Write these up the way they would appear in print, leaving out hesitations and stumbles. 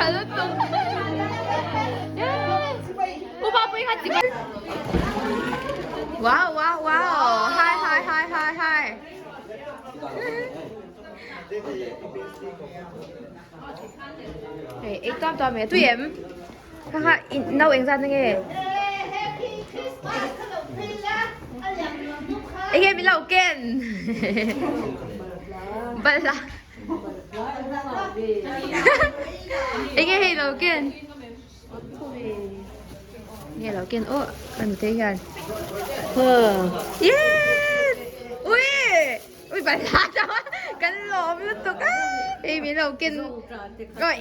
tha lutuk. Upa pui kha chibai. Wow wow wow. Hi hi hi hi hi. Hei ei tuam tuam e tui em. Kha kha nau eng zat na nge. Enge min lo ken. Balhla. Enge hei lo ken. Nge lo ken aw ka nute hian. Yes! Ui! Ui balhla ta kan lawm lutuk a. Hei min lo ken.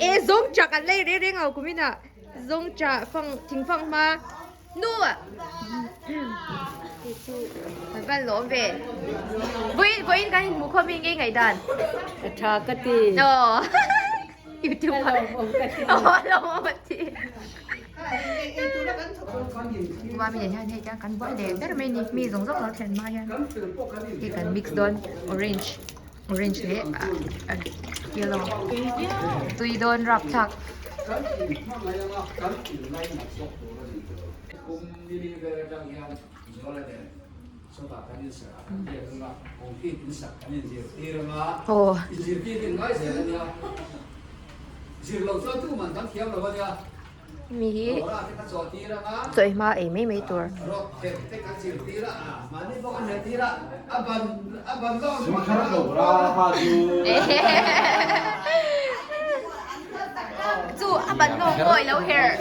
E zawng cha kan lei reng reng lo kumin ah zawng cha fang thing fang hma. Nu! Hei chu kan van lawm ve. Vawiin vawiin kan inhmuh khawm hi ngei ngaihdan. Ka tha ka ti. Aw. YouTube Ka lawmawm ka ti. Aw lawmawm a ti. Mami nen hian hei kan buai leh ber mai ni. Mi zawng zawng lo thlen hma hian hei kan mix dawn orange orange leh yellow tui dawn rapthlak. Aw. Mi hi chawi hma ei mai mai tur. Chu a ban lawk maw i lo herh.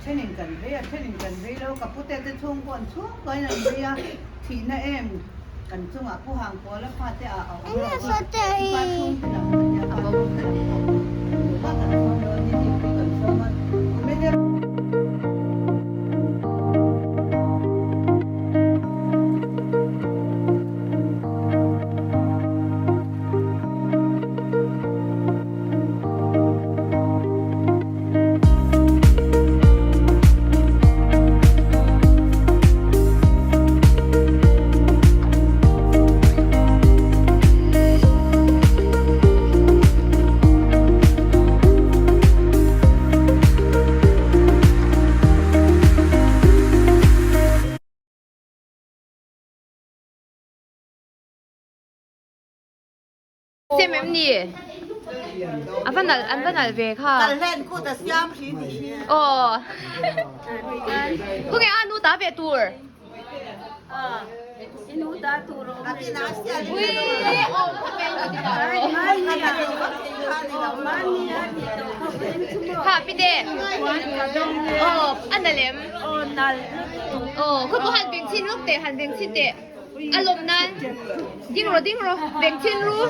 Thenin kan vei a, thenin kan vei lo, ka pute te chhung pawh an chhungkaw in an vei a, thihna em kan chungah pu hang pawl a fate ah a awm lo va, pa chhungte lam a nia, pa chhungte lam pawh tumah kan sawm lo a ni tih pui kan sawm a, kumine. Sem em ni? A va nalh an va nalh ve kha. Kal hlen kut a siam hri ni hi. Aw. Khawnge a nu ta ve tur. I nu ta tur awm. Ui awm kha ve nu ti ta rawh. Kha pite. Aw a nalh em? Aw nalh. Aw khaw han beng chhin lawk teh han beng chhin teh. A lawm nan ding rawh ding rawh beng chin ru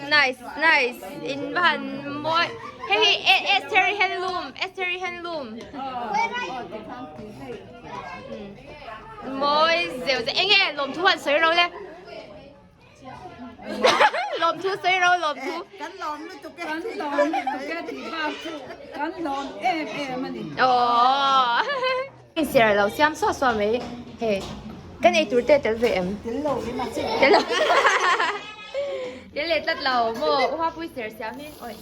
nice nice in va han mawi hei hi Esther handloom Esther handloom mawi zeuh zeuh eng nge lawmthu han sawi ro le Lawmthu sawi ro lawmthu. Kan lawm lutuk e. Kan lawm lutuk e tih bak chu kan lawm em em a ni. Aww. Ser lo siam suah suah mai hei kan ei tur te tel ve em? Tel lo ve mah che. Tel lo. Tel leh tlat lo maw Uha pui ser siam hi oi.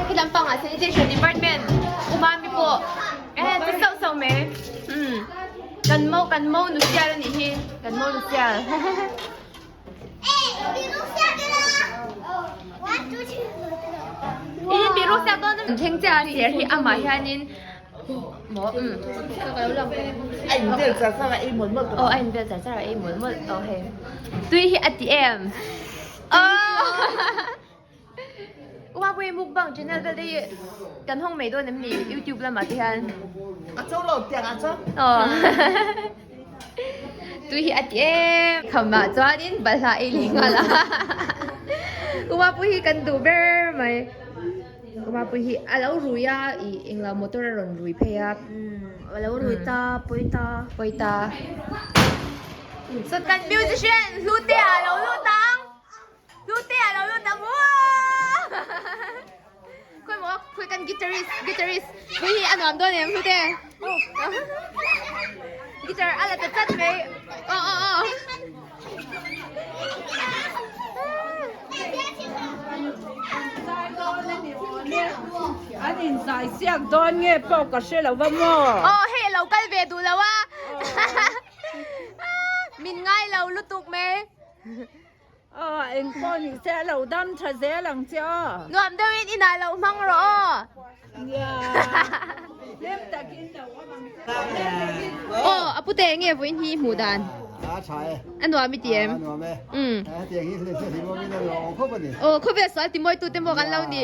Khi lampangah sanitation department umami pawh eh ti sauh sauh mai umm kan mo kan mo nu sial anih hi kan mo nu sial Ih biru siak dawn a thleng chiah a ser hi amah hianin maw umm A in vel char char a ei mawlh mawlh aw a in vel char char a ei mawlh mawlh aw hei tui hi a ti em aw Huawei mukbang channel vel te hi kan hawng mai dawn em ni youtube lamah te hian A cho lo tiang a cho aw Tui hi a ti em khamah chuanin balhla ei leh nghal a Umapui hi kan duh ber mai Umapui hi a lo rui a ih englo motor a rawn rui phei a A lo rui ta pawi ta pawi ta Saw kan musician Hlute a lo lut ang Hlute a lo lut ang uaa. kan guitarist guitarist pui hi a nuam dawn em hlute guitar a la ta tlat mai aw aw aw An in zai siak dawn nge pawh ka hre lo va maw? Aw hei a lo kal ve duh lo a min ngai lo lutuk mai. Aw eng pawh ni se a lo dam tha zel ang che aw. Nuam deuhin inah lo hmang rawh aw. Nia hlim takin lo awm ang che. Aw a pute enge vawiin hi hmuh dan? A tha e. A nuam i ti em? A nuam e. Um. Hetiang hi hlim hlim awmin a nuam awm khawp a ni. Aw khawvel sual ti mawi tute maw kan lo ni.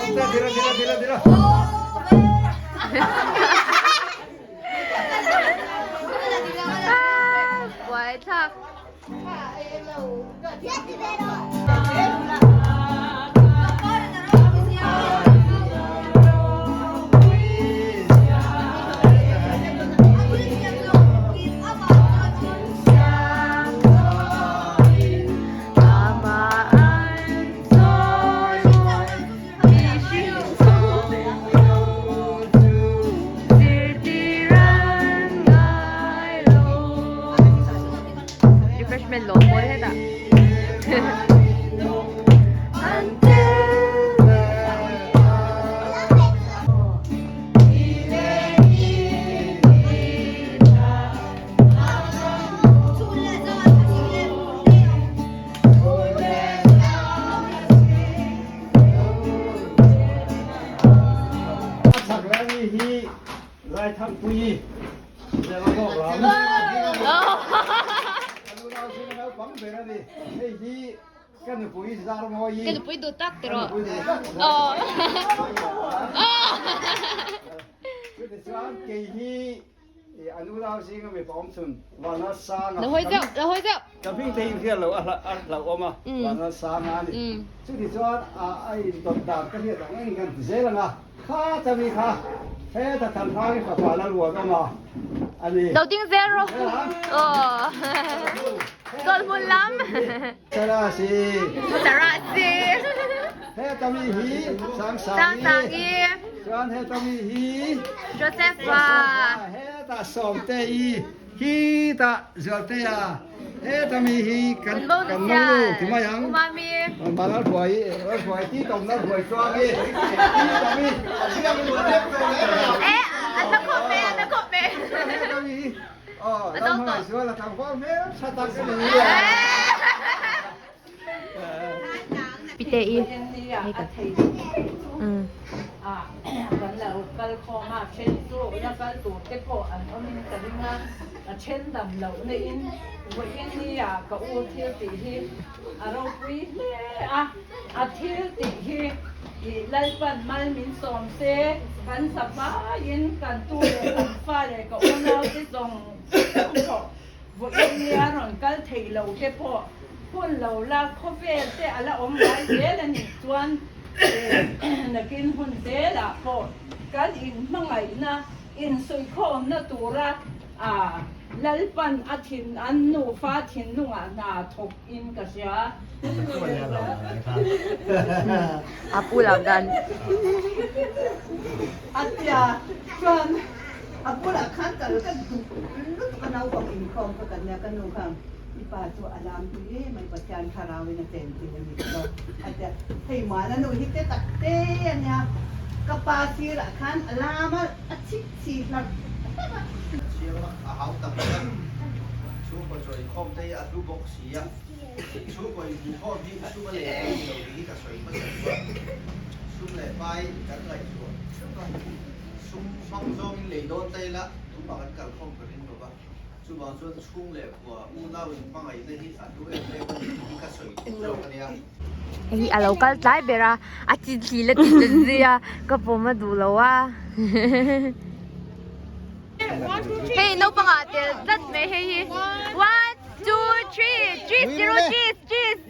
Dila dila dila dila. Buai thlak. Refreshment lo mawi hetah. A chak lai mi hi Laithangpui leh a bawk lam. Ka nu nau chu ka naupang ber a ni. Hei hi ka nupui Zarmawi. Ka nupui duh tak tiraw. Ka nupui duh tak. Chutichuan kei hi A nu nau zinga mipa awm chhun Vana Sanga Lo hawi zeuh, lo hawi zeuh. Ka hming te inhriat loh a hlauhawm a, Vana Sanga a ni. Chuti chuan a indawt dan ka hriat ang engin kan ti zel ang a, kha chami kha heta Thanhrang i fapa la luan awm a a ni. Lo ding zel rawh. Aw. Chawlhmun lam. Sarasi. Sarasi. Heta mi hi Sangsangi. Sangsangi. Chuan heta mi hi Josepha. Heta Sawmtei khitah Zualtea. Heta mi hi kan kan nu ti mai ang. Umami. Lalhruai Lalhruai ti tawm Lalhruai chuangi ti tawmi. Eh, an la khawp e, an la khawp e. Heta mi hi Aw, ram hmangaih sual a tlangval hmel tha tak a ni. Pite i hei ka Kan lo kal khawm a, then chu la kal tur te pawh an awm in ka ring a, a then dam loh na in vawiin nia ka u thil tih hi a ropui hle a, a thil tih hi ih Lalpan mal min sawm se, kan safaiin kan tu leh kan fa leh ka unau te zawng zawng pawh vawiin nia rawn kal thei lo te pawh hun lo la khawvel te a la awm ngai zel a nih chuan nakin hun zelah pawh kan inhmangaihna insuihkhawmna tura A Lalpan a thin an nufa thinlungah hna thawk in ka hria. A pu lam dan. A tia chuan a bulah khan kal ka duh lutuk a naupang inkhawm kha kan nia ka nu khan i pa chu a lam tui em mai Pathian thlarau in a chen thin a ni tawh a tia hei muana nu hi te tak te a nia ka pa sirah khan a lam a a chhip chhi hlak Chiang a hau tak tak. Chhungkaw chaw inkhawm te hi a hlu bawk si a, chhungkaw inhmuhkhawm hi sum a lei thei ni lo tih hi ka sawi hmasa duh a. Sum leh pai kan ngaihtuah theuh a, sum hmang zawngin lei dawn ta ila tumah kan kalkhawm ka ring lo va. Chuvang chuan chhung leh khua unau inhmangaihna hi a hlu em em a ni tih hi ka sawi duh zawk a nia. Hei a lo kal tlai ber a, a chi thli la ti ta zui a, ka pawm a duh lo a. Hei naupang ah tel tlat mai hei hi. One, two, three, cheese zero cheese cheese.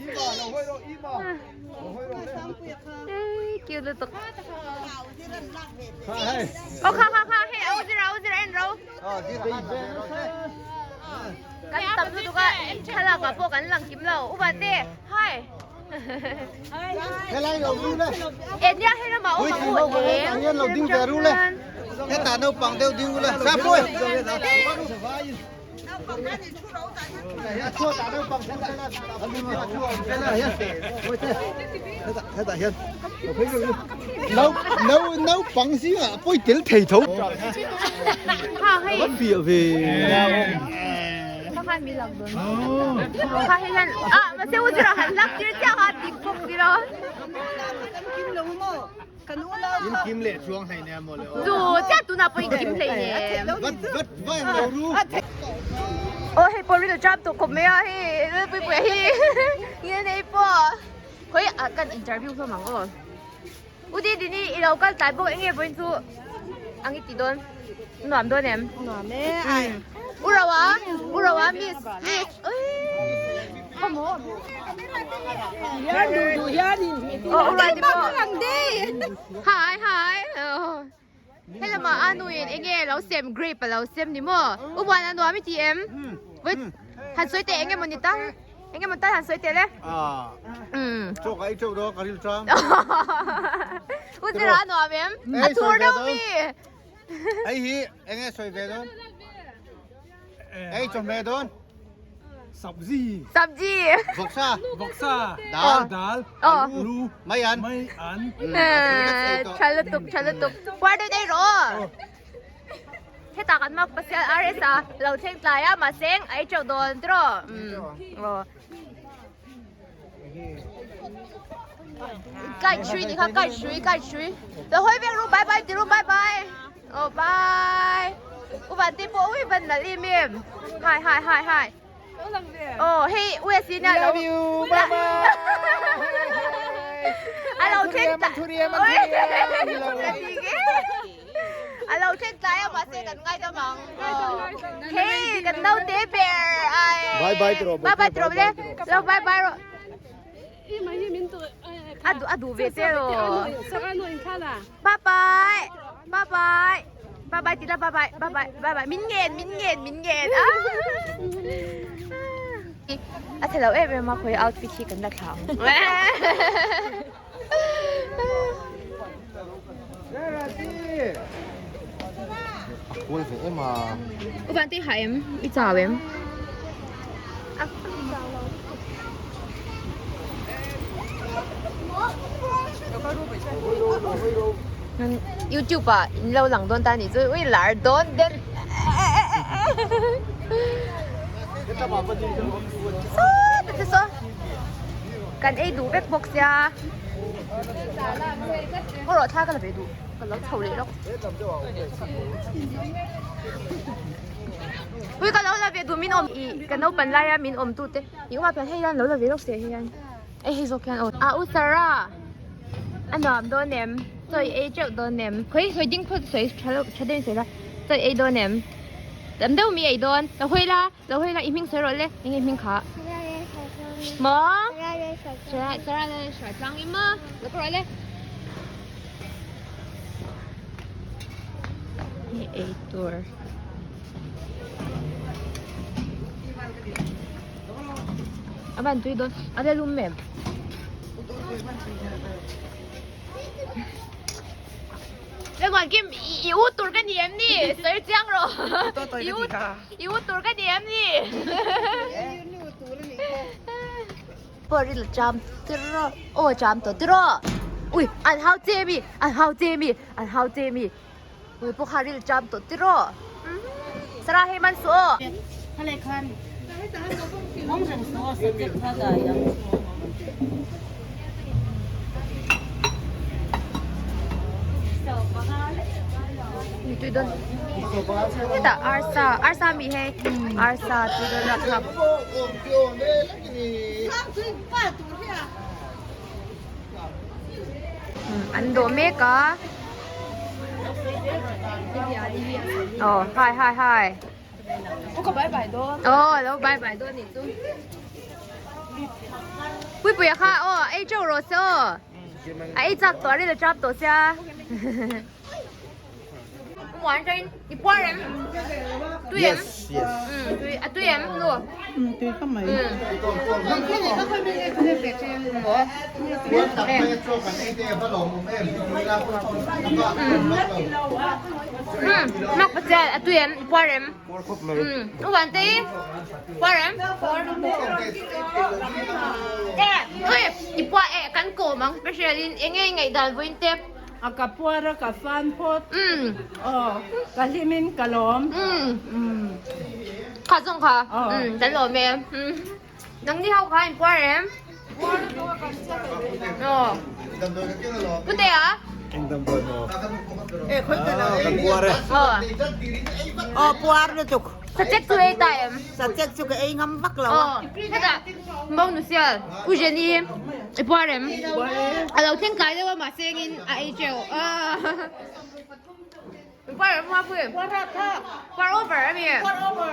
Cute lutuk. Aw kha kha kha hei au zira au zira en ro. Kan tam lutuk a thlalak ah pawh kan lang kim lo. Upa te hi. Helai lo ding le. E nia he lamah awm ang u eng. Hian lo ding ve ru le. Hetah naupang deuh ding u le. Sa pui. Hetah hian. Naupang zingah pawi tel thei tho. Kan fiah ve. Kha khan mi lak dawn. Kha hei hian ah mahse u zira han lak tir chiah kha tik bawk si lo. In kim leh chuang hlei nen maw le aw. Chu chiah tunah pawh in kim hlei nen. Vat vat vai ang lo ru. Aw hei pawh ril tap tawh khawp mai a hei Puipuia hi nge nei pawh. Khawi ah kan interview hlawm ang aw. U Didini i lo kal tlai bawk enge vawiin chu ang i ti dawn nuam dawn em? Nuam e ai. U Roa U Roa miss miss ui Aw U Roa te pawh Hi hi Helama a nuin enge lo sem grape a lo sem ni maw? U Buan a nuam i ti em? Vawi han sawi teh enge maw ni ta? Enge maw tal han sawi teh le? Chaw ka ei teuh daw ka ril tang. U Zira a nuam em? A thur deuh mi? Hei hi enge sawi ve dawn? Ei chawhmeh dawn. Sabzi. Sabzi. Vawksa. Vawksa. Dal. Dal. Alu. Mai an. Mai an. Tha lutuk, tha lutuk. Puar deuh daih rawh. Hetah kan mak pasial RS a lo thleng tlai a mahse a ei teuh dawn tiraw. Aw. Kai chui ni kha kai chui kai chui. Lo hawi vek ru bye bye ti ru bye bye. Aw bye. U van te pawh ui van nalh em em. Hi hi hi hi. Aw hei U S nia lo. Love you bye bye. A lo thleng ta. A lo thleng tlai a mahse kan ngai dam ang. Hei kan naute ber ai. Bye bye tiraw. Bye bye tiraw le. Lo bye bye rawh. A duh a duh ve che rawh. Bye bye. Bye bye. Bye bye ti la bye bye bye bye bye bye min ngen min ngen min ngen a. A thalo em em a khawi outfit hi kan la thla ang. Kual ve em a. U van tih hah em? I chau em? YouTube ah in lo lang dawn ta nih chu ui lar dawn den. Saw Kan ei duh vek bawk sia. Aw rawh thla ka la ve duh. Ka lo chho leh lawk. Ui ka lo la ve duh min awm i ka naupan laia min awm tu te i awm ah pian hei hian lo la ve lawk se hei hian ei hei zawk hian aw ah u Sarah a nuam dawn em chaw i ei teuh dawn em khawi sawi ding phawt sawi tha deuh tha deuhin sawi la chaw i ei dawn em tam deuh mi ei dawn lo hawi la lo hawi la i hming sawi rawh le eng nge i hming kha maw Sarah Sarah le hruai tlang i maw lo ka rawh le. Hi ei tur a van tui dawn a la lum em Lenguan Kim i u tur ka ni em ni sawi chiang rawh i u i u tur ka ni em ni Pawh ri la cham tiraw aw cham tawh tiraw ui an hau che mi an hau che mi an hau che mi ui pawh kha ri la cham tawh tiraw Sarah hei man suh aw. Tui dawn hetah arsa arsa mi hei arsa tui dawn rapthlak. An dawh mek a aw hi hi hi aw lo bye bye dawn nih chu Puipuia kha aw ei teuh rawh se aw a ei chak tawh a ril a tap tawh sia. Muan chain i puar em? Tui em? Yes, yes. Tui a tui em nu? Tui ka mai. Puar tak mai a chaw kan ei te a va lawmawm em ti ila a bak kan vak lo. Mak pachial a tui em? I puar em? Puar khawp mai. U Van te i puar em? E ui i puar e kan kawm ang special in eng nge i ngaihdan vawiin te? A ka puar a ka fan phawt. Aw ka hlim in ka lawm. Kha zawng kha kan lawm e. Nangni ho kha in puar em? Aw. Pute a? Eng damdawi maw? Kan puar e. Aw puar lutuk. Sachek chu ei ta em? Sachek chu ka ei ngam vak lo a. Aw. Hetah Monu sial U Jenny i puar em? A lo thleng tlai deuh a mahse engin a ei teuh. Puar em hoa pui? Puar rat kha. Puar over a mi? Puar over.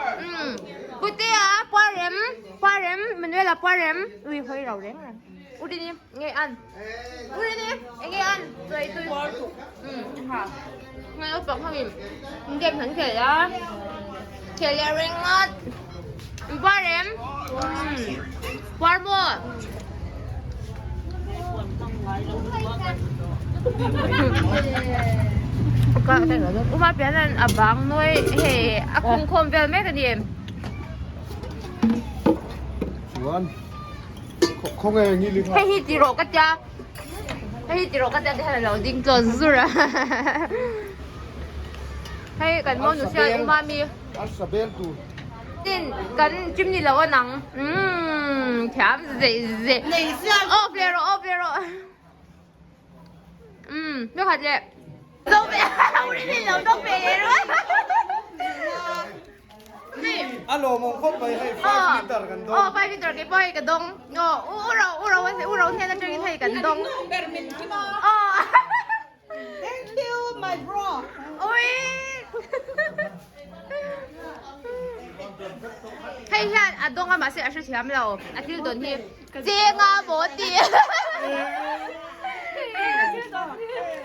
Putea puar em? Puar em? Manuela puar em? Ui hawi ro reng reng. U Rini nge an? U Rini enge an? Tui tui. Puar tuk. Ha. Ngai naupang ho in game an khel a. Khel leh reng ngawt. Puar em? Puar maw? Uma pian a bang nuai hei a khung khawm vel mek a ni. Chuan khawnge ngili kha. Hei hi ti rawh ka tia. Hei hi ti rawh ka tia ti hian a lo ding tlawn zur a. Hei kan monu sial Uma mi. Arsa bel tur. Tin kan chimney lo a nang. Umm thiam zeih zeih. Nei sial. Off leh rawh off leh rawh. Umm mi khat leh. Zo ve rin lo dawk ve leh rawh. A lawmawm khawp mai hei 5 liter kan dawng. Aw 5 liter kei pawh hei ka dawng. Aw u ro u ro u ro hnen atangin hei kan dawng. Aw. Thank you my bro. Ui. Hei hian a dawng a mahse a hrethiam lo a thil dawn hi chenga maw ti.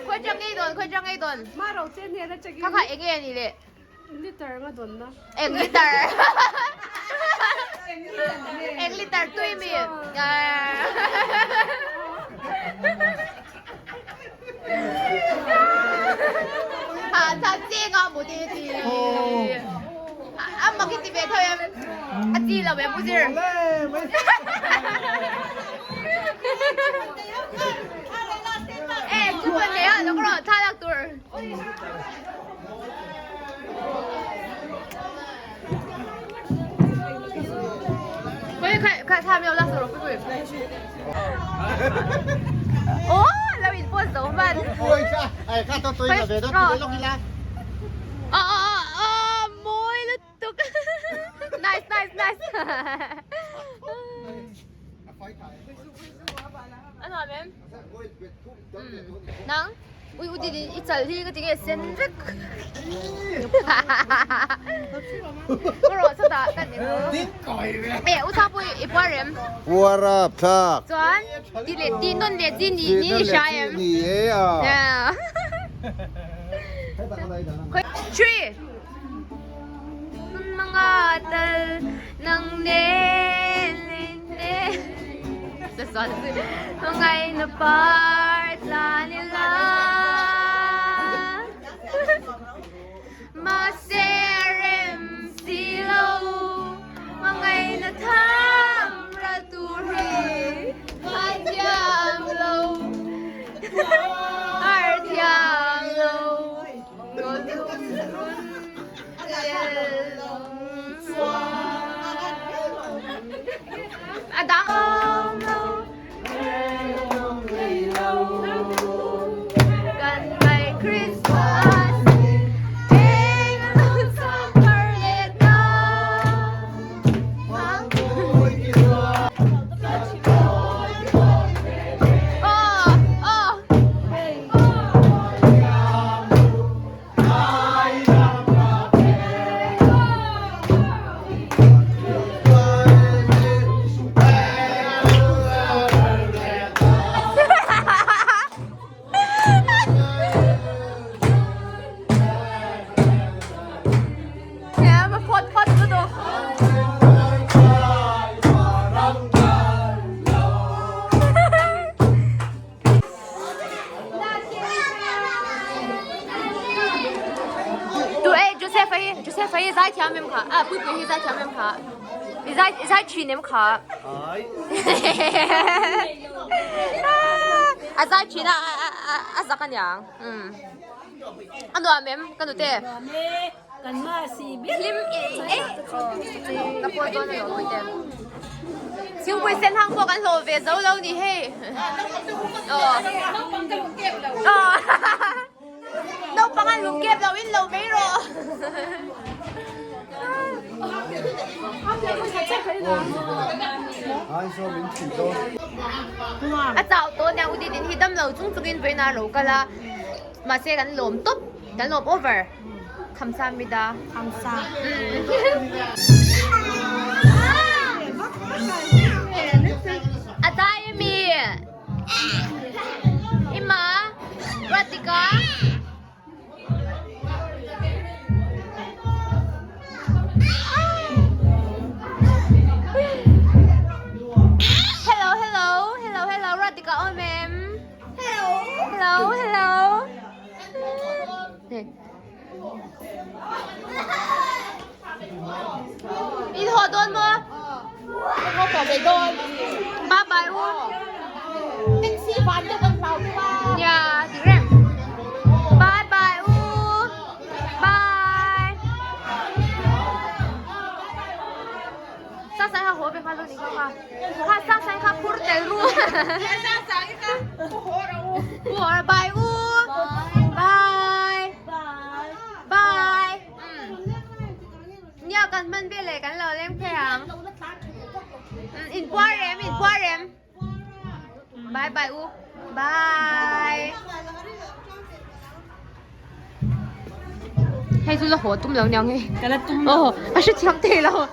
Khawi tang ngei dawn khawi tang ngei dawn. Kha kha enge a nih le. Liter nga dawn na. Eng liter. Eng liter tui mi. Ha tha che nga mu ti ti. A mak i ti ve tho em. A ti lo em uzir. E chu kan nei a lo ro tha lak tur. 可以看看他没有拉手了，不会。哦，老尹不怎么办？哦哦哦哦，没了都。Nice nice nice. Ano em? Nang? Ui ui đi i chal hi ka ti nge sen vek. Ka rawh chutah kan in E u tha pui i puar em? Puar a thlak. Chuan ti leh ti nawn leh chi ni ni i hria em? Ni e a. Three. Mga tal nang nen nen Ngay na part la nila Maserem silo Mangay na tham raturi Hatiam lo Artiam lo A dang Kan mai Christmas Eng lo summer leh na Aw aw. Joseph hi zaithiam em kha? Ah, Puipui hi zaithiam em kha? I zai i zai thin em kha? Ai. A zai thin a a a zak aniang. Um. A nuam em ka nute? Nuam e. Kan ma si ber. Hlim e e. Ka pawi dawn alawm Puite. Thingpui sen hang pawh kan hlawh ve zo lo ni hei. Aw. Aw. Naupang an lung kep lo in lo mai rawh. A chau tawh nia u Didin hi dam lo chung chungin vawiin a lo kal a mahse kan lawm tawp kan lawm over khamsamida. Khamsa. A dai ami. Ima, Radhika. Hello, hello, hello, hello, Radhika ôm em. Hello, hello, hello. In haw dawn maw? Haw tawh ve dawn. Bye bye u. Taxi van deuh kan hlau deuh a. Nia, ti reng. Bye bye u. Bye. Sa sai kha haw ve kha lo ni kha kha. Kha sa sai kha phur tel ru. Sa sai kha pu haw ra u. Pu haw ra bye u. Bye. Bye. Nia kan hman vel leh kan lo leng phei ang. In puar em, in puar em. Bye bye u. Bye. Hei chu la haw tum lo niang hei. Ka la tum lo. Aw, a hre thiam thei lo.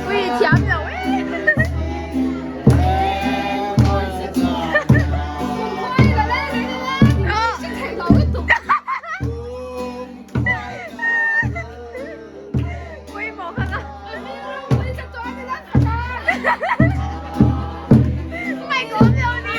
Ui, thiam lo e. Ui, mò khăn à. Mày có đâu nè.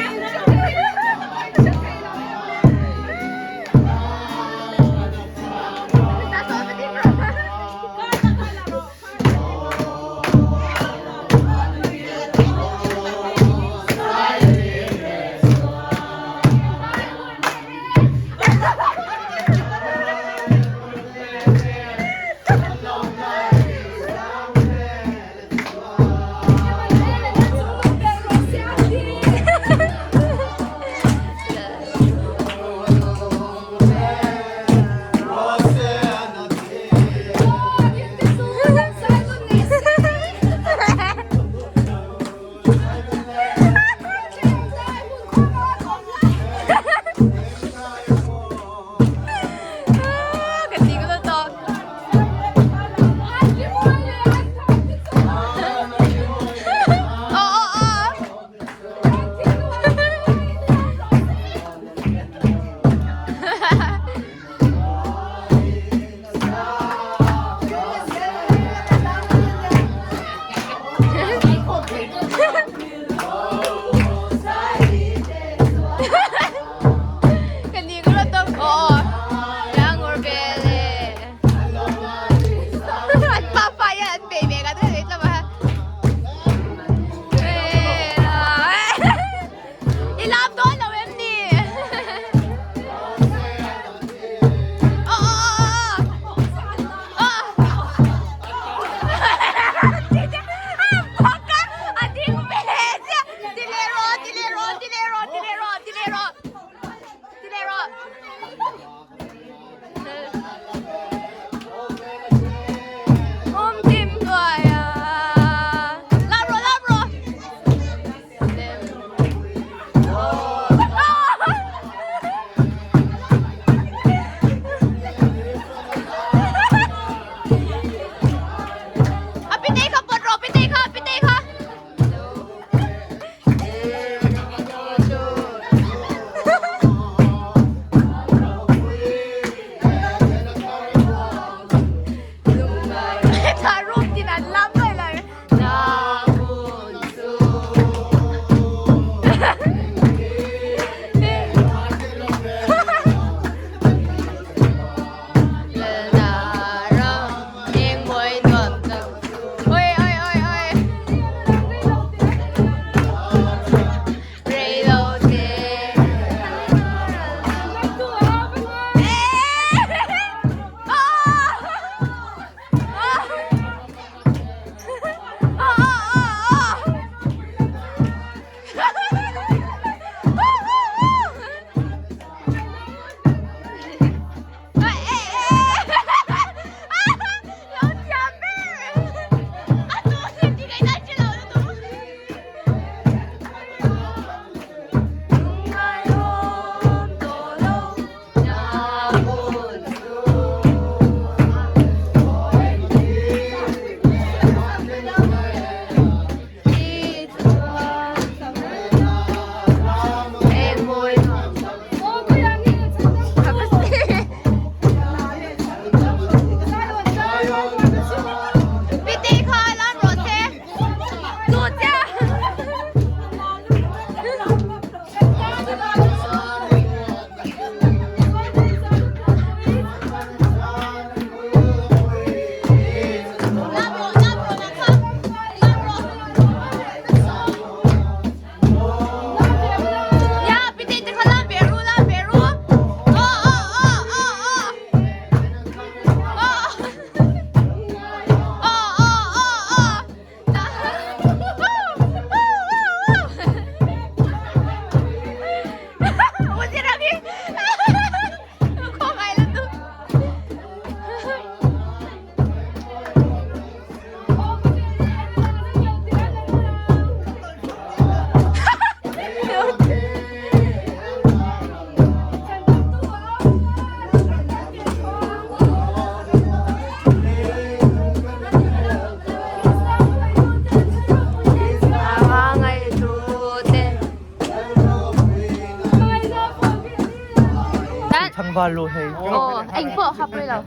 Tlangval lu hei. Aw eng pawh kha pawi lo.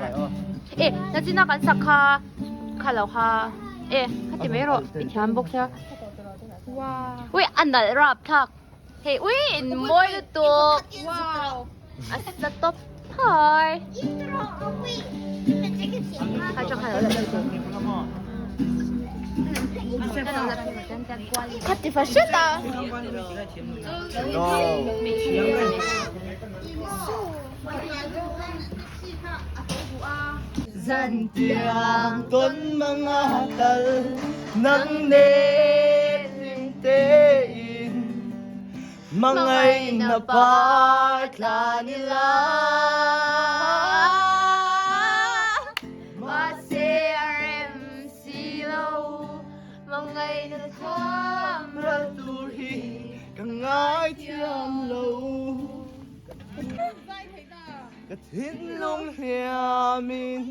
E nachina kan sak kha kha lo kha e kha ti mai rawh i thiam bawk sia. Ui a nalh rap thlak. Hei ui in mawi lutuk. A sa tawp thai. Kha ti fa hret a. Zantiang tawn manga kal nang nen hlim tein Hmangaihna par tlan ila. Mahse a rem si lo hmangaihna tham ral tur hi ka ngaithiam lo. Ka thinlung hliamin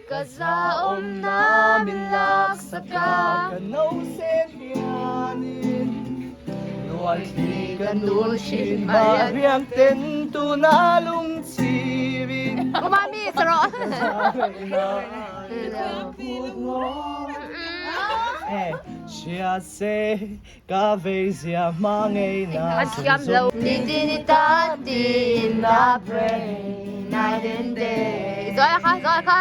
ka zahawmna min laksak a. Ka nausen hianin luaithli ka nul thin mah riang ten tuna lungchhirin. Ku mami sarawh. Hria se Ka vei zia hma ngei na A thiam lo. Ni ti ni ta ti na pray night and day. Zawi kha, zawi kha.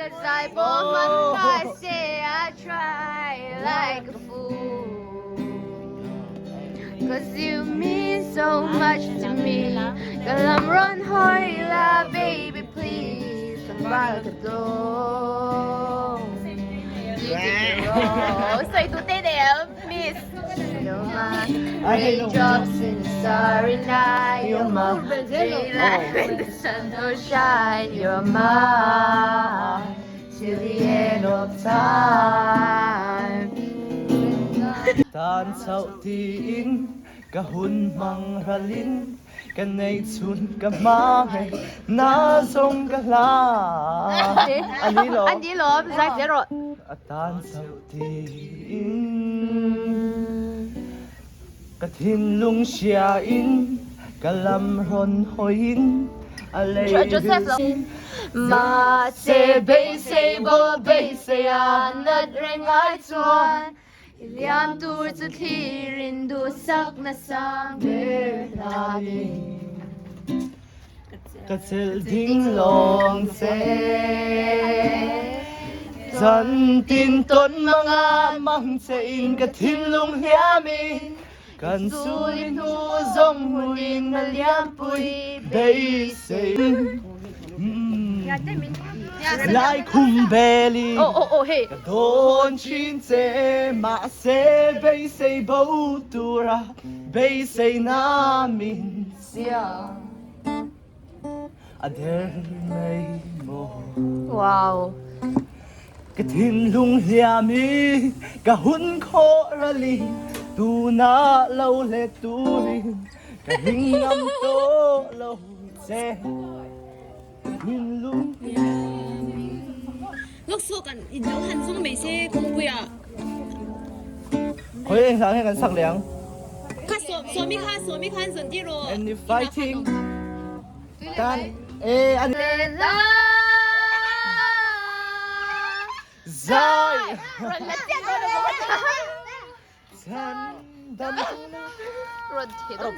La zai pawh hman ngai se I try like a fool. Cause you mean so much to me. Ka lam rawn hawi la baby please. Ka val ka dawng. Sawi tu te nei em miss. You're my raindrops in the starry night. You're my daylight when the sun don't shine. You're my till the end of time. Tan chauh tiin ka hun hmang ralin ka nei chhun ka hma ngei na zawng ka hla a ni lo. A ni lo, zai zel rawh. A tan chauh tiin ka thinlung hria in ka lam rawn hawiin a lei Joseph lo. Mahse beisei bawk beisei a nat reng ai chuan i liam tur chu thlir in duhsak nasa ber hlanin. Ka chelh ding lawng che. Zan tin tawn manga mang che in ka thinlung hliamin kan suli hnu zawng hmuin na liampui beisei Laikhum belin ka dawn thin che mahse beisei bo tura beisei na min siam a der mai maw. Wow. Ka thinlung hliam i ka hun khawh rali tuna lo let turin ka ring ngam tawh lo che. Thinlung Lok so kan in lo han zung mai se kawngpuia. Khoi eng hlang he kan sak leh ang. Kha sawmi kha sawmi khan zawn tir rawh. And if fighting tan e an zai Rawn la chiah dawn lo. Chan dam Rawn theh dawn.